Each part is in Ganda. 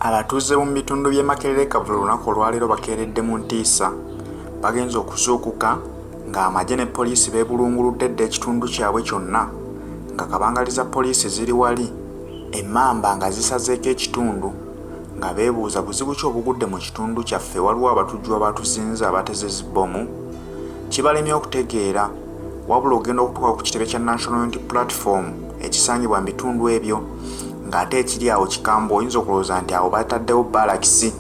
Abatuuze b'omu bitundu by'e Makerere Kavule olunaku olwaleero bakeeredde mu ntiisa. Bagenze okuzuukuka ng'amagye ne poliisi beebulunguludde dda ekitundu kyabwe kyonna nga kabangali za poliisi ziri wali, emmamba nga zisazeeko ekitundu nga beebuuza buzibu ki obugudde mu kitundu kyaffe waliwo abatujju abaatuzinze abateze zi bbomu? Kibalemye okutegeera wabula ogenda okutuuka ku kitebe kya National Unity Platform ekisangibwa mu bitundu ebyo ng'ate ekiri awo kikambwe oyinza okulowooza nti awo bataddewo baalakisi.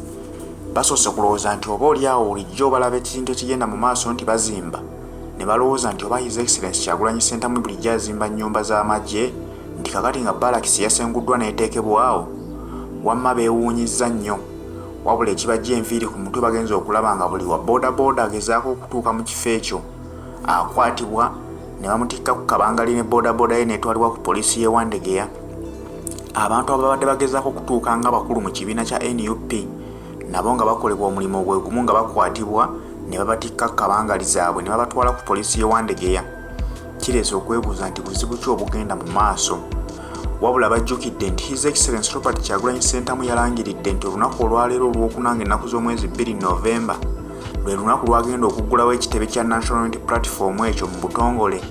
Basoose kulowooza nti oba oli awo bulijjo balaba ekintu ekigenda mu maaso nti bazimba ne balowooza nti oba His Excellency Kyagulanyi Ssentamu bulijjo azimba nnyumba z'amagye nti kakati nga baalakisi yasenguddwa n'eteekebwa awo. Wamma beewuunyizza nnyo. Wabula ekibajja enviiri ku mutwe bagenze okulaba nga buli wa bodaboda agezaako okutuuka mu kifo ekyo akwatibwa ne bamutikka ku kabangali ne bodaboda ye n'etwalibwa ku poliisi y'e Wandegeya. Abantu ababadde bagezaako okutuuka nga bakulu mu kibiina kya nup nabo nga bakolebwa omulimu gwe gumu nga bakwatibwa ne babatikka ku kabangali zaabwe ne babatwala ku poliisi y'e Wandegeya. Kireese okwebuuza nti buzibu ki obugenda mu maaso. Wabula bajjukidde nti His Excellency Robert Kyagulanyi Ssentamu yalangiridde nti olunaku olwaleero Olwokuna ng'ennaku z'omwezi 2 November lwe lunaku lw'agenda okuggulawo ekitebe kya National Unity Platform ekyo mu butongole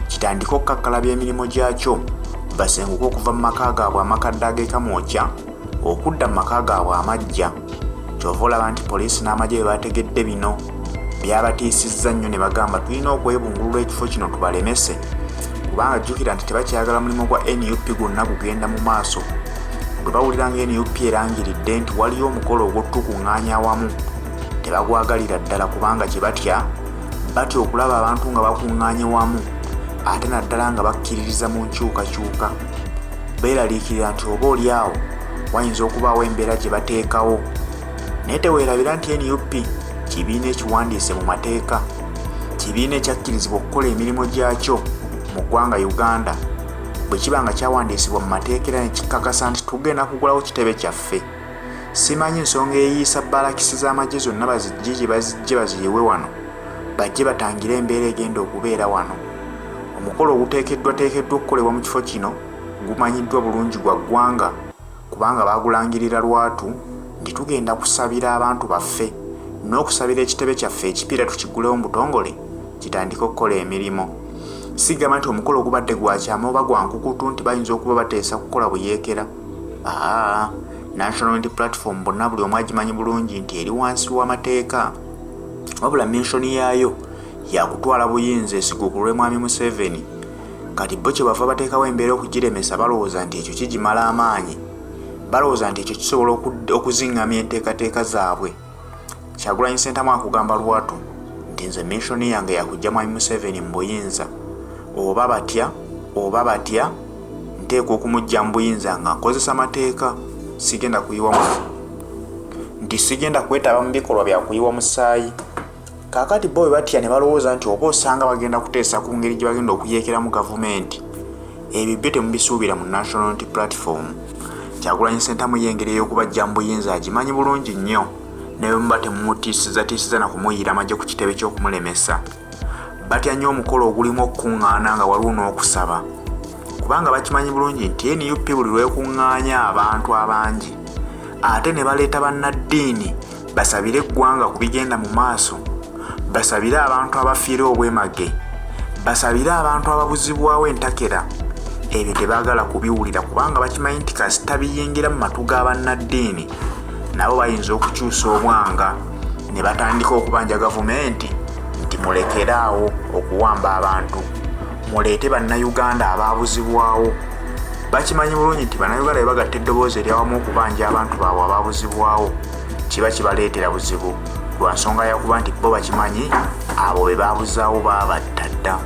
kitandike okukakkalabya emirimu gyakyo basenguke okuva mu maka gaabwe amakadde ag'e Kamwokya okudda mu maka gaabwe amaggya. Ky'ova olaba nti poliisi n'amagye bwe baategedde bino byabatiisizza nnyo ne bagamba tulina okwebungulula ekifo kino tubalemese kubanga jjukira nti tebakyayagala mulimu gwa nup gwonna gugenda mu maaso. Bwe bawulira nga nup erangiridde nti waliyo omukolo ogw'okutukuŋŋaanya awamu tebagwagalira ddala kubanga kye batya batya okulaba abantu nga bakuŋŋaanye wamu ate naddala nga bakkiririza mu nkyukakyuka. Beeraliikirira nti oba oli awo wayinza okubaawo embeera gye bateekawo. Naye teweerabira nti nup kibiina ekiwandiise mu mateeka, kibiina ekyakkirizibwa okukola emirimu gyakyo mu ggwanga Uganda. Bwe kiba nga kyawandiisibwa mu mateeka era ne kikakasa nti tugenda kugulawo kitebe kyaffe, simanyi nsonga eyiisa bbalakisi z'amagye zonna bazigye gye bazijje baziyiwe wano bajje batangire embeera egenda okubeera wano. Omukolo oguteekeddwateekeddwa okukolebwa mu kifo kino gumanyiddwa bulungi gwa ggwanga kubanga baagulangirira lwatu nti tugenda kusabira abantu baffe n'okusabira ekitebe kyaffe ekipya era tukiggulewo mu butongole kitandike okukola emirimu. Sigamba nti omukolo gubadde gwa kyama oba gwa nkukutu nti bayinza okuba bateesa kukola buyeekera. Aa, National Unity Platform bonna buli omu agimanyi bulungi nti eri wansi w'amateeka wabula minshoni yaayo yakutwala buyinza esigukulwe Mwami Museveni. Kati bo kyebava bateekawo embeera okugiremesa balowooza nti ekyo kigimala amaanyi. Balowooza nti ekyo kisobola okuzingamya enteekateeka zaabwe. Kyagulanyi Ssentamu akugamba lwatu nti nze minshoni yange yakujja Mwami Museveni mu buyinza oba batya oba batya nteekwa okumujja mu buyinza nga nkozesa mateeka sigenda kuyiwa nti sigenda kwetaba mu bikolwa bya kuyiwa musaayi. Kaakati bo bwe batya ne balowooza nti oba osanga bagenda kuteesa ku ngeri gye bagenda okuyeekeramu gavumenti, ebyo byo temubisuubira mu National Unity Platform. Kyagulanyi Ssentamu ye engeri ey'okubaggya mu buyinza agimanyi bulungi nnyo ne bwe muba temumutiisizatiisiza na kumuyiira magye ku kitebe ky'okumulemesa. Batya nnyo omukolo ogulimu okukungaana nga waliwo n'okusaba kubanga bakimanyi bulungi nti nup buli lw'ekungaanya abantu abangi ate ne baleeta bannaddiini basabire eggwanga ku bigenda mu maaso, basabire abantu abafiira obwemage, basabire abantu ababuzibwawo entakera, ebyo tebaagala kubiwulira kubanga bakimanyi nti kasita biyingira mu matu ga bannaddiini nabo bayinza okukyusa obwanga ne batandika okubanja gavumenti nti mulekere awo okuwamba abantu, muleete bannayuganda abaabuzibwawo. Bakimanyi bulungi nti bannayuganda bwe bagatta eddoboozi eryawamu okubanja abantu baabwe abaabuzibwawo kiba kibaleetera buzibu lwa nsonga ya kuba nti bo bakimanyi abo be baabuzaawo baabatta dda.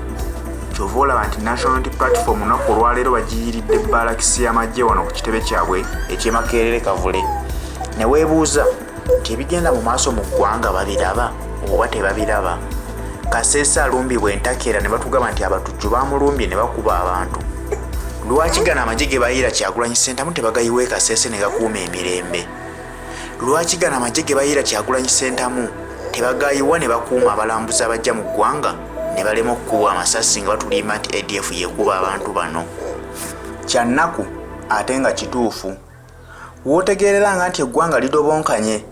Ky'ova olaba nti National Unity Platform olunaku olwaleero bagiyiiridde bbaalakisi y'amagye wano ku kitebe kyabwe eky'e Makerere Kavule ne weebuuza nti ebigenda mu maaso mu ggwanga babiraba oba tebabiraba. Kasese alumbibwa entakera ne batugamba nti abatujju baamulumbye ne bakuba abantu. Lwaki gano amagye ge bayiira Kyagulanyi Ssentamu tebagayiwa e Kasese ne gakuuma emirembe? Lwaki gano amagye ge bayiira Kyagulanyi Ssentamu tebagayiwa ne bakuuma abalambuzi abajja mu ggwanga ne balema okukubwa amasasi nga batulimba nti ADF y'ekuba abantu bano? Kya nnaku ate nga kituufu. W'otegeerera nga nti eggwanga lidobonkanye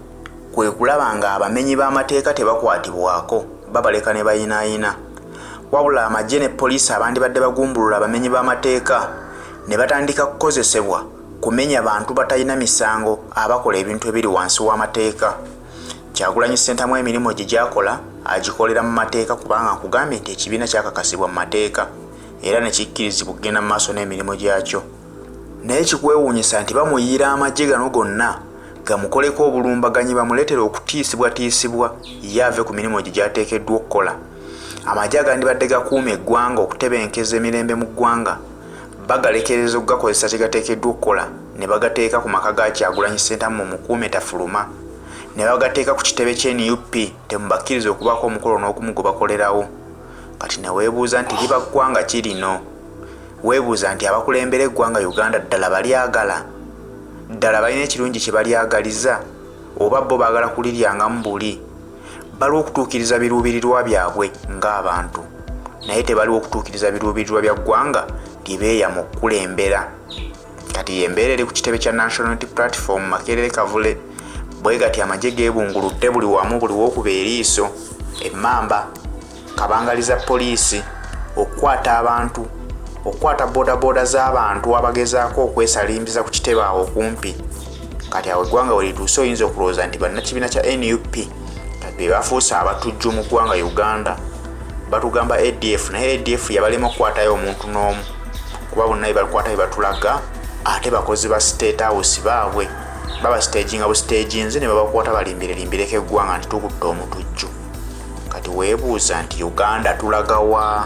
kwe kulaba nga abamenyi b'amateeka tebakwatibwako, babaleka ne bayinaayina. Wabula amagye ne poliisi abandibadde bagumbulula abamenyi b'amateeka ne batandika kukozesebwa kumenya bantu batalina misango abakola ebintu ebiri wansi w'amateeka. Kyagulanyi Ssentamu emirimu gye gy'akola agikolera mu mateeka kubanga nkugambye nti ekibiina kyakakasibwa mu mateeka era ne kikkirizibwa okugenda mu maaso n'emirimu gyakyo. Naye kikwewuunyisa nti bamuyiira amagye gano gonna gamukoleko obulumbaganyi bamuleetere okutiisibwatiisibwa ye ave ku mirimu gye gy'ateekeddwa okukola. Amagye agandibadde gakuuma eggwanga okutebenkeza emirembe mu ggwanga bagalekereza okugakozesa kye gateekeddwa okukola ne bagateeka ku maka ga Kyagulanyi Ssentamu mumukuume tafuluma ne bagateeka ku kitebe kya nup temubakkiriza okubaako omukolo n'ogumu gwe bakolerawo. Kati ne weebuuza nti liba ggwanga ki lino? Weebuuza nti abakulembera eggwanga Uganda ddala balyagala? Ddala balina ekirungi kye balyagaliza oba bo baagala kuliryangamu buli? Baliwo okutuukiriza biruubirirwa byabwe ng'abantu naye tebaliwo okutuukiriza biruubirirwa bya ggwanga lye beeyama okukulembera. Kati y'embeera eri ku kitebe kya National Unity Platform Makerere Kavule. Bwe gati amagye geebunguludde buli wamu buli w'okuba eriiso, emmamba, kabangali za poliisi, okukwata abantu, okukwata bodaboda z'abantu abagezaako okwesalimbiza ku kitebe awo okumpi. Kati awo eggwanga we lituuse oyinza okulowooza nti bannakibiina kya nup kati be bafuuse abatujju mu ggwanga Uganda. Batugamba ADF naye ADF yabalema okukwatayo omuntu n'omu kuba bonna be bakwata be batulaga ate bakozi ba State House baabwe baba staginga bu staginzi ne babakwata balimbirelimbireko eggwanga nti tukutte omutujju. Kati weebuuza nti Uganda tulaga wa?